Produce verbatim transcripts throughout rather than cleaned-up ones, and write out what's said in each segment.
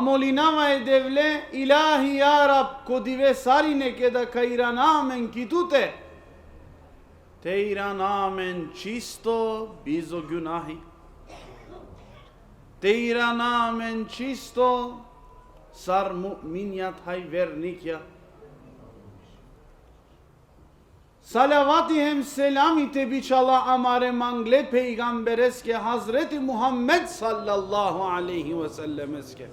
Molinava e Devle, ilahi ja Rab, ko dive sarine keda ka irana amen ki tute, te irana amen čisto, bizo gunahi. Te irana amen čisto, sar mu'minja thaj vernikja. Salavati hem selami te bičhala amare mangle pejgambereske Hazreti Muhammed sallallahu alejhi ve sellemeske.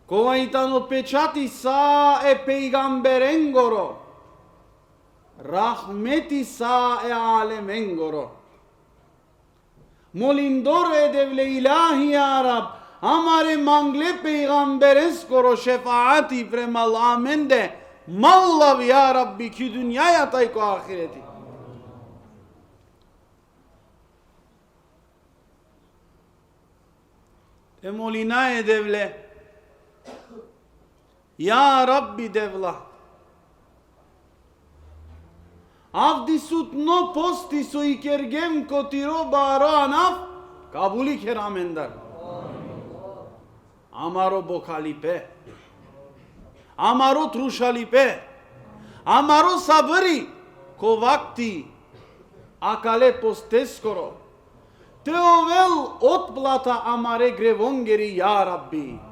Kova i tano pečati sa e pejgamberengoro, rahmeti sa e alemengoro. Molindor e Devle, ilahi ja Rab, amare mangle pejgambereskoro šefaati premal amende, mallav ja Rabbi ki dunjaja thaj ko ahireti. Te molina e Devle, ja Rabbi Devla, avdisutno posti so ikergjem ko tiro baro anav, kabuli ker amendar. Amaro bokhalipe, amaro trušalipe, amaro sabri ko vakti akale posteskoro, te ovel otplata amare grevongeri, ja Rabbi.